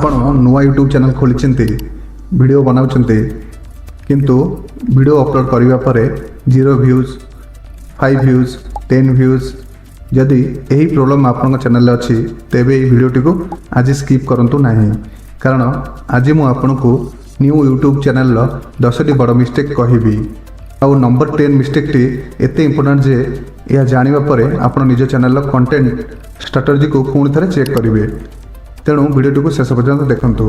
ଆପଣ ନୂଆ YouTube channel ଖୋଲିଛନ୍ତି, ଭିଡ଼ିଓ ବନାଉଛନ୍ତି, କିନ୍ତୁ ଭିଡ଼ିଓ ଅପଲୋଡ଼ କରିବା ପରେ 0 views, 5 views, 10 views। ଯଦି ଏହି ପ୍ରୋବ୍ଲେମ୍ ଆପଣଙ୍କ ଚ୍ୟାନେଲରେ ଅଛି, ତେବେ ଏହି ଭିଡ଼ିଓଟିକୁ ଆଜି ସ୍କିପ୍ କରନ୍ତୁ ନାହିଁ, କାରଣ ଆଜି ମୁଁ ଆପଣଙ୍କୁ ନ୍ୟୁ ୟୁଟ୍ୟୁବ୍ ଚ୍ୟାନେଲର 10ଟି ବଡ଼ ମିଷ୍ଟେକ୍ କହିବି। ଆଉ ନମ୍ବର 10 ମିଷ୍ଟେକ୍ଟି ଏତେ ଇମ୍ପୋର୍ଟାଣ୍ଟ ଯେ ଏହା ଜାଣିବା ପରେ ଆପଣ ନିଜ ଚ୍ୟାନେଲର କଣ୍ଟେଣ୍ଟ ଷ୍ଟ୍ରାଟେଜିକୁ ପୁଣି ଥରେ ଚେକ୍ କରିବେ। ତେଣୁ ଭିଡ଼ିଓଟିକୁ ଶେଷ ପର୍ଯ୍ୟନ୍ତ ଦେଖନ୍ତୁ।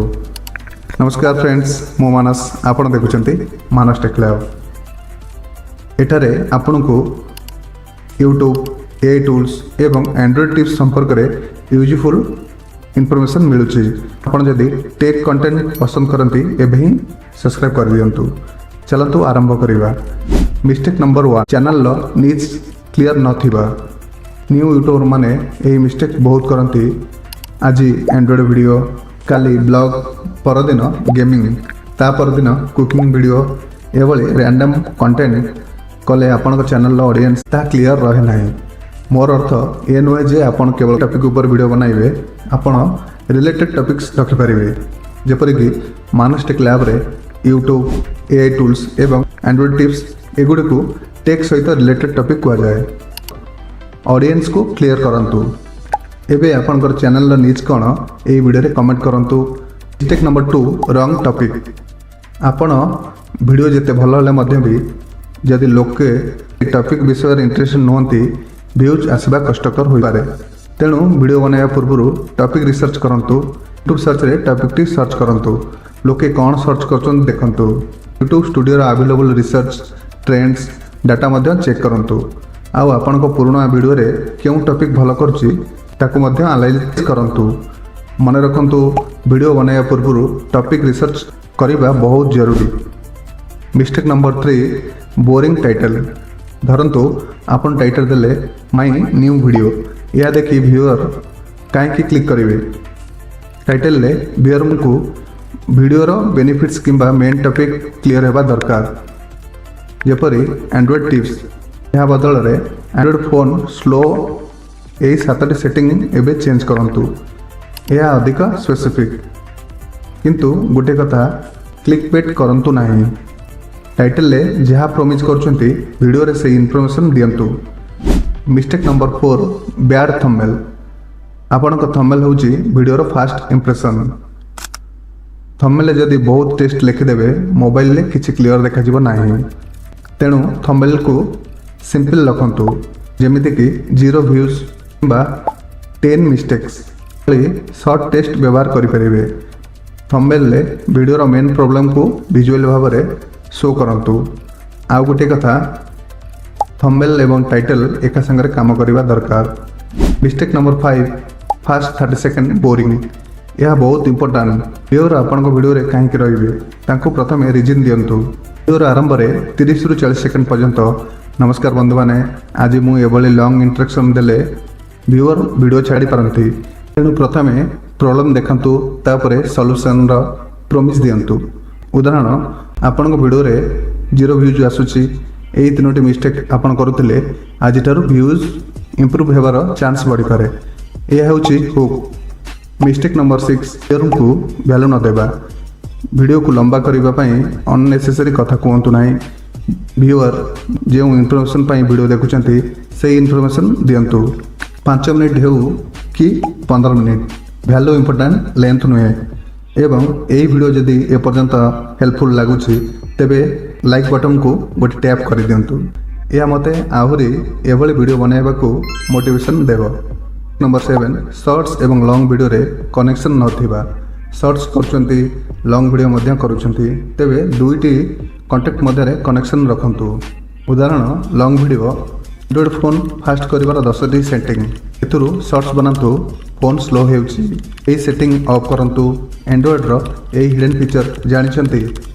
ନମସ୍କାର ଫ୍ରେଣ୍ଡସ୍, ମୁଁ ମାନସ, ଆପଣ ଦେଖୁଛନ୍ତି ମାନସ ଟେକ୍ ଲ୍ୟାବ୍। ଏଠାରେ ଆପଣଙ୍କୁ ୟୁଟ୍ୟୁବ୍ ଏ ଟୁଲ୍ସ ଏବଂ ଆଣ୍ଡ୍ରଏଡ଼୍ ଟିପ୍ସ ସମ୍ପର୍କରେ ୟୁଜଫୁଲ୍ ଇନଫର୍ମେସନ୍ ମିଳୁଛି। ଆପଣ ଯଦି ଟେକ୍ କଣ୍ଟେଣ୍ଟ ପସନ୍ଦ କରନ୍ତି, ଏବେ ହିଁ ସବସ୍କ୍ରାଇବ୍ କରିଦିଅନ୍ତୁ। ଚାଲନ୍ତୁ ଆରମ୍ଭ କରିବା। ମିଷ୍ଟେକ୍ ନମ୍ବର 1, ଚ୍ୟାନେଲର ନିଚ୍ କ୍ଲିଅର୍ ନଥିବା। ନ୍ୟୁ ୟୁଟ୍ୟୁବର ମାନେ ଏହି ମିଷ୍ଟେକ୍ ବହୁତ କରନ୍ତି। ଆଜି ଆଣ୍ଡ୍ରଏଡ଼୍ ଭିଡ଼ିଓ, କାଲି ବ୍ଲଗ୍, ପରଦିନ ଗେମିଂ, ତା ପରଦିନ କୁକିଂ ଭିଡ଼ିଓ। ଏଭଳି ର୍ୟାଣ୍ଡମ୍ କଣ୍ଟେଣ୍ଟ କଲେ ଆପଣଙ୍କ ଚ୍ୟାନେଲର ଅଡ଼ିଏନ୍ସ ତାହା କ୍ଲିଅର୍ ରହେ ନାହିଁ। ମୋର ଅର୍ଥ ଏ ନୁହେଁ ଯେ ଆପଣ କେବଳ ଟପିକ୍ ଉପରେ ଭିଡ଼ିଓ ବନାଇବେ। ଆପଣ ରିଲେଟେଡ୍ ଟପିକ୍ସ ରଖିପାରିବେ, ଯେପରିକି ମାନସ ଟେକ୍ ଲ୍ୟାବ୍ରେ ୟୁଟ୍ୟୁବ୍ ଏଆଇ ଟୁଲ୍ସ ଏବଂ ଆଣ୍ଡ୍ରଏଡ଼୍ ଟିପ୍ସ। ଏଗୁଡ଼ିକୁ ଟେକ୍ ସହିତ ରିଲେଟେଡ୍ ଟପିକ୍ କୁହାଯାଏ। ଅଡ଼ିଏନ୍ସକୁ କ୍ଲିଅର୍ କରନ୍ତୁ। ଏବେ ଆପଣଙ୍କର ଚ୍ୟାନେଲର ନିଚ୍ କ'ଣ, ଏହି ଭିଡ଼ିଓରେ କମେଣ୍ଟ କରନ୍ତୁ। Mistake number 2, wrong topic. ଆପଣ ଭିଡ଼ିଓ ଯେତେ ଭଲ ହେଲେ ମଧ୍ୟ ବି ଯଦି ଲୋକେ ଟପିକ୍ ବିଷୟରେ ଇଣ୍ଟରେଷ୍ଟ ନୁହନ୍ତି, ଭ୍ୟୁଜ୍ ଆସିବା କଷ୍ଟକର ହୋଇପାରେ। ତେଣୁ ଭିଡ଼ିଓ ବନାଇବା ପୂର୍ବରୁ ଟପିକ୍ ରିସର୍ଚ୍ଚ କରନ୍ତୁ। ୟୁଟ୍ୟୁବ୍ ସର୍ଚ୍ଚରେ ଟପିକ୍ଟି ସର୍ଚ୍ଚ କରନ୍ତୁ। ଲୋକେ କ'ଣ ସର୍ଚ୍ଚ କରୁଛନ୍ତି ଦେଖନ୍ତୁ। ୟୁଟ୍ୟୁବ୍ ଷ୍ଟୁଡ଼ିଓର ଆଭେଲେବୁଲ୍ ରିସର୍ଚ୍ଚ, ଟ୍ରେଣ୍ଡସ୍ ଡାଟା ମଧ୍ୟ ଚେକ୍ କରନ୍ତୁ। ଆଉ ଆପଣଙ୍କ ପୁରୁଣା ଭିଡ଼ିଓରେ କେଉଁ ଟପିକ୍ ଭଲ କରୁଛି, ତାକୁ ମଧ୍ୟ ଆନାଲାଇଜ୍ କରନ୍ତୁ। ମନେ ରଖନ୍ତୁ, ଭିଡ଼ିଓ ବନାଇବା ପୂର୍ବରୁ ଟପିକ୍ ରିସର୍ଚ୍ଚ କରିବା ବହୁତ ଜରୁରୀ। Mistake number 3, boring title. ଧରନ୍ତୁ ଆପଣ ଟାଇଟଲ୍ ଦେଲେ "ମାଇ ନ୍ୟୁ ଭିଡ଼ିଓ"। ଏହା ଦେଖି ଭିଉଅର୍ କାହିଁକି କ୍ଲିକ୍ କରିବେ? ଟାଇଟଲ୍ରେ ଭିଉଅର୍ଙ୍କୁ ଭିଡ଼ିଓର ବେନିଫିଟ୍ସ କିମ୍ବା ମେନ୍ ଟପିକ୍ କ୍ଲିଅର୍ ହେବା ଦରକାର, ଯେପରି ଆଣ୍ଡ୍ରଏଡ଼୍ ଟିପ୍ସ, ଏହା ବଦଳରେ ଆଣ୍ଡ୍ରଏଡ଼୍ ଫୋନ୍ ସ୍ଲୋ, ଏହି ସାତଟି ସେଟିଂ ଏବେ ଚେଞ୍ଜ କରନ୍ତୁ। ଏହା ଅଧିକ ସ୍ପେସିଫିକ୍। କିନ୍ତୁ ଗୋଟିଏ କଥା, କ୍ଲିକ୍ ବେଟ୍ କରନ୍ତୁ ନାହିଁ। ଟାଇଟଲରେ ଯାହା ପ୍ରମିଜ୍ କରୁଛନ୍ତି, ଭିଡ଼ିଓରେ ସେଇ ଇନଫର୍ମେସନ୍ ଦିଅନ୍ତୁ। Mistake number 4, bad thumbnail. ଆପଣଙ୍କ ଥମ୍ବନେଲ୍ ହେଉଛି ଭିଡ଼ିଓର ଫାଷ୍ଟ ଇମ୍ପ୍ରେସନ୍। ଥମ୍ବନେଲ୍ରେ ଯଦି ବହୁତ ଟେକ୍ସଟ ଲେଖିଦେବେ, ମୋବାଇଲରେ କିଛି କ୍ଲିଅର୍ ଦେଖାଯିବ ନାହିଁ। ତେଣୁ ଥମ୍ବନେଲ୍କୁ ସିମ୍ପଲ୍ ରଖନ୍ତୁ, ଯେମିତିକି 0 ଭ୍ୟୁଜ୍ କିମ୍ବା 10 ମିଷ୍ଟେକ୍ସ ଭଳି ସର୍ଟ ଟେକ୍ସଟ ବ୍ୟବହାର କରିପାରିବେ। ଥମ୍ବନେଲ୍ରେ ଭିଡ଼ିଓର ମେନ୍ ପ୍ରୋବ୍ଲେମକୁ ଭିଜୁଆଲ୍ ଭାବରେ ଶୋ କରନ୍ତୁ। ଆଉ ଗୋଟିଏ କଥା, ଥମ୍ବନେଲ୍ ଏବଂ ଟାଇଟଲ୍ ଏକା ସାଙ୍ଗରେ କାମ କରିବା ଦରକାର। Mistake number 5, first 30 second boring. ଏହା ବହୁତ ଇମ୍ପୋର୍ଟାଣ୍ଟ। ଭିଉଅର୍ ଆପଣଙ୍କ ଭିଡ଼ିଓରେ କାହିଁକି ରହିବେ, ତାଙ୍କୁ ପ୍ରଥମେ ରିଜିନ୍ ଦିଅନ୍ତୁ। ଭିଡ଼ିଓର ଆରମ୍ଭରେ 30ରୁ 40 ସେକେଣ୍ଡ ପର୍ଯ୍ୟନ୍ତ "ନମସ୍କାର ବନ୍ଧୁମାନେ, ଆଜି ମୁଁ" ଏଭଳି ଲଙ୍ଗ୍ ଇଣ୍ଟ୍ରୋଡକ୍ସନ୍ ଦେଲେ ଭିଉଅର୍ ଭିଡ଼ିଓ ଛାଡ଼ି ପାରନ୍ତି। ତେଣୁ ପ୍ରଥମେ ପ୍ରୋବ୍ଲେମ୍ ଦେଖନ୍ତୁ, ତାପରେ ସଲ୍ୟୁସନ୍ର ପ୍ରମିସ୍ ଦିଅନ୍ତୁ। ଉଦାହରଣ, ଆପଣଙ୍କ ଭିଡ଼ିଓରେ 0 ଭ୍ୟୁଜ୍ ଆସୁଛି। ଏହି ତିନୋଟି ମିଷ୍ଟେକ୍ ଆପଣ କରୁଥିଲେ ଆଜିଠାରୁ ଭ୍ୟୁଜ୍ ଇମ୍ପ୍ରୁଭ୍ ହେବାର ଚାନ୍ସ ବଢ଼ିପାରେ। ଏହା ହେଉଛି ହୁକ୍। ମିଷ୍ଟେକ୍ ନମ୍ବର 6, ଭିଉଅର୍ଙ୍କୁ ଭ୍ୟାଲୁ ନ ଦେବା। ଭିଡ଼ିଓକୁ ଲମ୍ବା କରିବା ପାଇଁ ଅନନେସେସରି କଥା କୁହନ୍ତୁ ନାହିଁ। ଭିଉଅର୍ ଯେଉଁ ଇନଫର୍ମେସନ୍ ପାଇଁ ଭିଡ଼ିଓ ଦେଖୁଛନ୍ତି, ସେଇ ଇନଫର୍ମେସନ୍ ଦିଅନ୍ତୁ। 5 ମିନିଟ୍ ହେଉ କି 15 ମିନିଟ୍, ଭ୍ୟାଲୁ ଇମ୍ପୋର୍ଟାଣ୍ଟ, ଲେନ୍ଥ ନୁହେଁ। ଏବଂ ଏହି ଭିଡ଼ିଓ ଯଦି ଏପର୍ଯ୍ୟନ୍ତ ହେଲ୍ପଫୁଲ୍ ଲାଗୁଛି, ତେବେ ଲାଇକ୍ ବଟନ୍କୁ ଗୋଟେ ଟ୍ୟାପ୍ କରିଦିଅନ୍ତୁ। ଏହା ମୋତେ ଆହୁରି ଏଭଳି ଭିଡ଼ିଓ ବନାଇବାକୁ ମୋଟିଭେସନ୍ ଦେବ। ନମ୍ବର 7, ସର୍ଟସ୍ ଏବଂ ଲଙ୍ଗ୍ ଭିଡ଼ିଓରେ କନେକ୍ସନ୍ ନଥିବା। ସର୍ଟସ୍ କରୁଛନ୍ତି, ଲଙ୍ଗ୍ ଭିଡ଼ିଓ ମଧ୍ୟ କରୁଛନ୍ତି, ତେବେ ଦୁଇଟି କଣ୍ଟେଣ୍ଟ ମଧ୍ୟରେ କନେକ୍ସନ୍ ରଖନ୍ତୁ। ଉଦାହରଣ, long video Android phone fast କରିବାର 10ଟି ସେଟିଂ। ଏଥିରୁ ସର୍ଟସ୍ ବନାନ୍ତୁ, ଫୋନ୍ ସ୍ଲୋ ହେଉଛି, ଏହି ସେଟିଂ ଅଫ୍ କରନ୍ତୁ, ଆଣ୍ଡ୍ରଏଡ଼୍ର ଏହି ହିଡେନ୍ ଫିଚର୍ ଜାଣିଛନ୍ତି?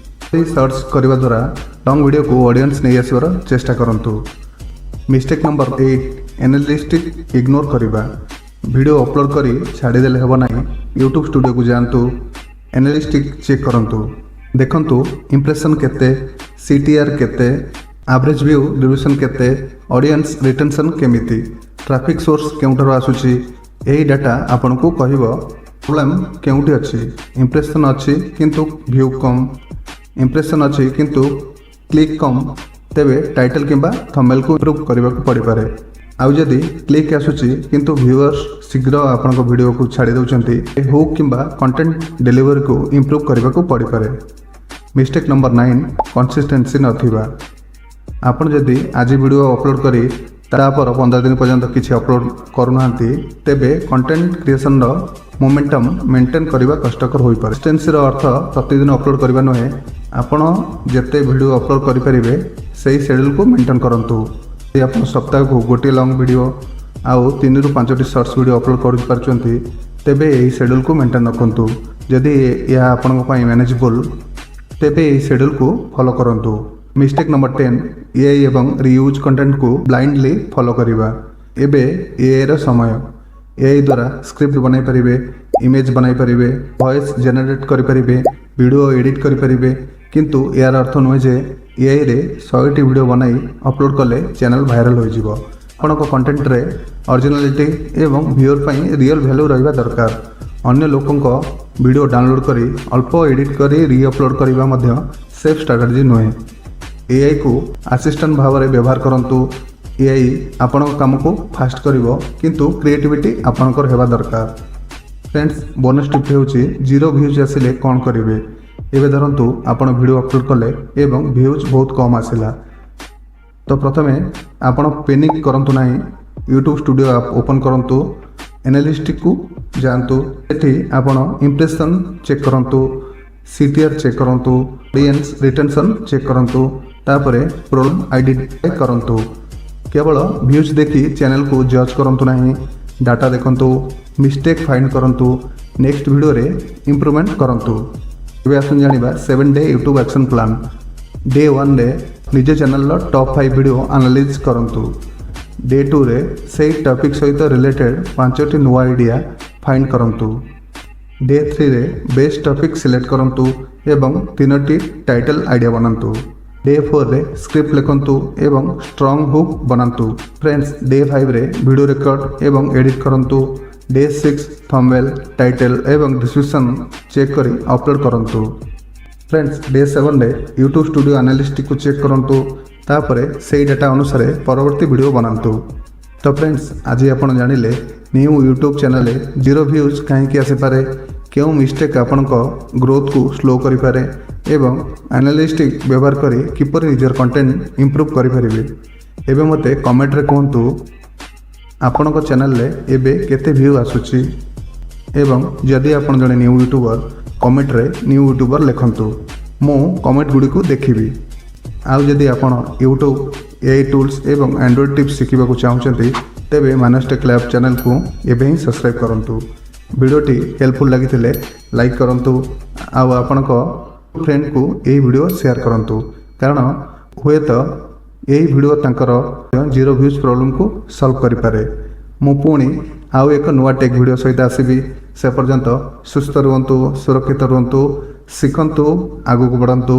ଏହି ସର୍ଟସ୍ କରିବା ଦ୍ୱାରା ଲଙ୍ଗ୍ ଭିଡ଼ିଓକୁ ଅଡ଼ିଏନ୍ସ ନେଇ ଆସିବାର ଚେଷ୍ଟା କରନ୍ତୁ। Mistake number 8, analytic ignore କରିବା। ଭିଡ଼ିଓ ଅପଲୋଡ଼ କରି ଛାଡ଼ିଦେଲେ ହେବ ନାହିଁ। ୟୁଟ୍ୟୁବ୍ ଷ୍ଟୁଡ଼ିଓକୁ ଯାଆନ୍ତୁ, ଆନାଲିଟିକ୍ ଚେକ୍ କରନ୍ତୁ। ଦେଖନ୍ତୁ ଇମ୍ପ୍ରେସନ୍ କେତେ, ସିଟିଆର୍ କେତେ, ଆଭରେଜ୍ ଭ୍ୟୁ ଡ୍ୟୁରେସନ୍ କେତେ, ଅଡ଼ିଏନ୍ସ ରିଟେନସନ୍ କେମିତି, ଟ୍ରାଫିକ୍ ସୋର୍ସ କେଉଁଠାରୁ ଆସୁଛି। ଏହି ଡାଟା ଆପଣଙ୍କୁ କହିବ ପ୍ରୋବ୍ଲେମ୍ କେଉଁଠି ଅଛି? ଇମ୍ପ୍ରେସନ୍ ଅଛି କିନ୍ତୁ ଭ୍ୟୁ କମ୍, ଇମ୍ପ୍ରେସନ୍ ଅଛି କିନ୍ତୁ କ୍ଲିକ୍ କମ୍, ତେବେ ଟାଇଟଲ୍ କିମ୍ବା ଥମ୍ବନେଲ୍କୁ ଇମ୍ପ୍ରୁଭ୍ କରିବାକୁ ପଡ଼ିପାରେ। ଆଉ ଯଦି କ୍ଲିକ୍ ଆସୁଛି କିନ୍ତୁ ଭ୍ୟୁଅର୍ସ ଶୀଘ୍ର ଆପଣଙ୍କ ଭିଡ଼ିଓକୁ ଛାଡ଼ି ଦେଉଛନ୍ତି, ହୁକ୍ କିମ୍ବା କଣ୍ଟେଣ୍ଟ ଡେଲିଭରିକୁ ଇମ୍ପ୍ରୁଭ୍ କରିବାକୁ ପଡ଼ିପାରେ। ମିଷ୍ଟେକ୍ ନମ୍ବର 9, କନସିଷ୍ଟେନ୍ସି ନଥିବା। ଆପଣ ଯଦି ଆଜି ଭିଡ଼ିଓ ଅପଲୋଡ଼ କରି ତାପର 15 ଦିନ ପର୍ଯ୍ୟନ୍ତ କିଛି ଅପଲୋଡ଼ କରୁନାହାନ୍ତି, ତେବେ କଣ୍ଟେଣ୍ଟ କ୍ରିଏସନର ମୋମେଣ୍ଟମ୍ ମେଣ୍ଟେନ୍ କରିବା କଷ୍ଟକର ହୋଇପାରେ। କନସିଷ୍ଟେନ୍ସିର ଅର୍ଥ ପ୍ରତିଦିନ ଅପଲୋଡ଼ କରିବା ନୁହେଁ। ଆପଣ ଯେତେ ଭିଡ଼ିଓ ଅପଲୋଡ଼ କରିପାରିବେ, ସେଇ ସେଡ୍ୟୁଲକୁ ମେଣ୍ଟେନ୍ କରନ୍ତୁ। ଯଦି ଆପଣ ସପ୍ତାହକୁ ଗୋଟିଏ ଲଙ୍ଗ୍ ଭିଡ଼ିଓ ଆଉ ତିନିରୁ ପାଞ୍ଚଟି ସର୍ଟସ୍ ଭିଡ଼ିଓ ଅପଲୋଡ଼ କରିପାରୁଛନ୍ତି, ତେବେ ଏହି ସେଡ୍ୟୁଲକୁ ମେଣ୍ଟେନ୍ ରଖନ୍ତୁ। ଯଦି ଏହା ଆପଣଙ୍କ ପାଇଁ ମ୍ୟାନେଜେବଲ୍, ତେବେ ଏହି ସେଡ୍ୟୁଲକୁ ଫଲୋ କରନ୍ତୁ। ମିଷ୍ଟେକ୍ ନମ୍ବର 10, ଏଆଇ ଏବଂ ରିୟୁଜ୍ କଣ୍ଟେଣ୍ଟକୁ ବ୍ଲାଇଣ୍ଡଲି ଫଲୋ କରିବା। ଏବେ ଏଆଇର ସମୟ। ଏଆଇ ଦ୍ୱାରା ସ୍କ୍ରିପ୍ଟ ବନାଇ ପାରିବେ, ଇମେଜ୍ ବନାଇ ପାରିବେ, ଭଏସ୍ ଜେନେରେଟ୍ କରିପାରିବେ, ଭିଡ଼ିଓ ଏଡ଼ିଟ୍ କରିପାରିବେ। କିନ୍ତୁ ଏହାର ଅର୍ଥ ନୁହେଁ ଯେ ଏଆଇରେ 100ଟି ଭିଡ଼ିଓ ବନାଇ ଅପଲୋଡ଼ କଲେ ଚ୍ୟାନେଲ୍ ଭାଇରାଲ୍ ହୋଇଯିବ। ଆପଣଙ୍କ କଣ୍ଟେଣ୍ଟରେ ଅରିଜିନାଲିଟି ଏବଂ ଭିଓର ପାଇଁ ରିଅଲ୍ ଭ୍ୟାଲ୍ୟୁ ରହିବା ଦରକାର। ଅନ୍ୟ ଲୋକଙ୍କ ଭିଡ଼ିଓ ଡାଉନଲୋଡ଼୍ କରି ଅଳ୍ପ ଏଡ଼ିଟ୍ କରି ରି ଅପଲୋଡ଼ କରିବା ମଧ୍ୟ ସେଫ୍ ଷ୍ଟ୍ରାଟେଜି ନୁହେଁ। ଏଆଇକୁ ଆସିଷ୍ଟାଣ୍ଟ ଭାବରେ ବ୍ୟବହାର କରନ୍ତୁ। ଏଆଇ ଆପଣଙ୍କ କାମକୁ ଫାଷ୍ଟ କରିବ, କିନ୍ତୁ କ୍ରିଏଟିଭିଟି ଆପଣଙ୍କର ହେବା ଦରକାର। ଫ୍ରେଣ୍ଡସ୍, ବୋନସ୍ ଟିପ୍ ହେଉଛି, ଜିରୋ ଭ୍ୟୁଜ୍ ଆସିଲେ କ'ଣ କରିବେ? ଏବେ ଧରନ୍ତୁ ଆପଣ ଭିଡ଼ିଓ ଅପଲୋଡ଼ କଲେ ଏବଂ ଭ୍ୟୁଜ୍ ବହୁତ କମ୍ ଆସିଲା, ତ ପ୍ରଥମେ ଆପଣ ପେନିକ୍ କରନ୍ତୁ ନାହିଁ। ୟୁଟ୍ୟୁବ୍ ଷ୍ଟୁଡ଼ିଓ ଆପ୍ ଓପନ୍ କରନ୍ତୁ, ଆନାଲିଟିକ୍ସକୁ ଯାଆନ୍ତୁ। ସେଠି ଆପଣ ଇମ୍ପ୍ରେସନ୍ ଚେକ୍ କରନ୍ତୁ, ସିଟିଆର୍ ଚେକ୍ କରନ୍ତୁ, ଅଡ଼ିଏନ୍ସ ରିଟେନସନ୍ ଚେକ୍ କରନ୍ତୁ, ତାପରେ ପ୍ରୋବ୍ଲେମ୍ ଆଇଡେଣ୍ଟିଫାଇ କରନ୍ତୁ। କେବଳ ଭ୍ୟୁଜ୍ ଦେଖି ଚ୍ୟାନେଲକୁ ଜଜ୍ କରନ୍ତୁ ନାହିଁ। ଡାଟା ଦେଖନ୍ତୁ, ମିଷ୍ଟେକ୍ ଫାଇଣ୍ଡ କରନ୍ତୁ, ନେକ୍ସଟ ଭିଡ଼ିଓରେ ଇମ୍ପ୍ରୁଭମେଣ୍ଟ କରନ୍ତୁ। ଏବେ ଆସନ୍ତୁ ଜାଣିବା 7 day YouTube action plan. Day 1ରେ ନିଜ ଚ୍ୟାନେଲର ଟପ୍ 5 ଭିଡ଼ିଓ ଆନାଲିଜ୍ କରନ୍ତୁ। ଡେ 2ରେ ସେଇ ଟପିକ୍ ସହିତ ରିଲେଟେଡ୍ ପାଞ୍ଚଟି ନୂଆ ଆଇଡ଼ିଆ ଫାଇଣ୍ଡ କରନ୍ତୁ। ଡେ 3ରେ ବେଷ୍ଟ ଟପିକ୍ ସିଲେକ୍ଟ କରନ୍ତୁ ଏବଂ ତିନୋଟି ଟାଇଟଲ୍ ଆଇଡ଼ିଆ ବନାନ୍ତୁ। ଡେ 4ରେ ସ୍କ୍ରିପ୍ଟ ଲେଖନ୍ତୁ ଏବଂ ଷ୍ଟ୍ରଙ୍ଗ ହୁକ୍ ବନାନ୍ତୁ। ଫ୍ରେଣ୍ଡସ୍, ଡେ 5ରେ ଭିଡ଼ିଓ ରେକର୍ଡ଼ ଏବଂ ଏଡ଼ିଟ୍ କରନ୍ତୁ। ଡେ 6, ଥମ୍ବନେଲ୍, ଟାଇଟଲ୍ ଏବଂ ଡିସ୍କ୍ରିପସନ୍ ଚେକ୍ କରି ଅପଲୋଡ଼ କରନ୍ତୁ। ଫ୍ରେଣ୍ଡସ୍, ଡେ 7ରେ ୟୁଟ୍ୟୁବ୍ ଷ୍ଟୁଡ଼ିଓ ଆନାଲିଟିକ୍ସକୁ ଚେକ୍ କରନ୍ତୁ, ତାପରେ ସେଇ ଡାଟା ଅନୁସାରେ ପରବର୍ତ୍ତୀ ଭିଡ଼ିଓ ବନାନ୍ତୁ। ତ ଫ୍ରେଣ୍ଡସ୍, ଆଜି ଆପଣ ଜାଣିଲେ ନ୍ୟୁ ୟୁଟ୍ୟୁବ୍ ଚ୍ୟାନେଲରେ ଜିରୋ ଭ୍ୟୁଜ୍ କାହିଁକି ଆସିପାରେ, କେଉଁ ମିଷ୍ଟେକ୍ ଆପଣଙ୍କ ଗ୍ରୋଥକୁ ସ୍ଲୋ କରିପାରେ ଏବଂ ଆନାଲିଟିକ୍ସ ବ୍ୟବହାର କରି କିପରି ନିଜର କଣ୍ଟେଣ୍ଟ ଇମ୍ପ୍ରୁଭ୍ କରିପାରିବେ। ଏବେ ମୋତେ କମେଣ୍ଟରେ କୁହନ୍ତୁ, ଆପଣଙ୍କ ଚ୍ୟାନେଲରେ ଏବେ କେତେ ଭ୍ୟୁ ଆସୁଛି? ଏବଂ ଯଦି ଆପଣ ଜଣେ ନ୍ୟୁ ୟୁଟ୍ୟୁବର, କମେଣ୍ଟରେ ନ୍ୟୁ ୟୁଟ୍ୟୁବର ଲେଖନ୍ତୁ। ମୁଁ କମେଣ୍ଟ ଗୁଡ଼ିକୁ ଦେଖିବି। ଆଉ ଯଦି ଆପଣ ୟୁଟ୍ୟୁବ୍ ଏଆଇ ଟୁଲ୍ସ ଏବଂ ଆଣ୍ଡ୍ରଏଡ଼୍ ଟିପ୍ସ ଶିଖିବାକୁ ଚାହୁଁଛନ୍ତି, ତେବେ ମାନସ ଟେକ୍ ଲ୍ୟାବ୍ ଚ୍ୟାନେଲକୁ ଏବେ ହିଁ ସବସ୍କ୍ରାଇବ୍ କରନ୍ତୁ। ଭିଡ଼ିଓଟି ହେଲ୍ପଫୁଲ୍ ଲାଗିଥିଲେ ଲାଇକ୍ କରନ୍ତୁ ଆଉ ଆପଣଙ୍କ ଫ୍ରେଣ୍ଡକୁ ଏହି ଭିଡ଼ିଓ ସେୟାର କରନ୍ତୁ, କାରଣ ହୁଏତ ଏହି ଭିଡ଼ିଓ ତାଙ୍କର ଜିରୋ ଭ୍ୟୁଜ୍ ପ୍ରୋବ୍ଲେମକୁ ସଲ୍ଭ କରିପାରେ। ମୁଁ ପୁଣି ଆଉ ଏକ ନୂଆ ଟେକ୍ ଭିଡ଼ିଓ ସହିତ ଆସିବି। ସେ ପର୍ଯ୍ୟନ୍ତ ସୁସ୍ଥ ରୁହନ୍ତୁ, ସୁରକ୍ଷିତ ରୁହନ୍ତୁ, ଶିଖନ୍ତୁ, ଆଗକୁ ବଢ଼ନ୍ତୁ।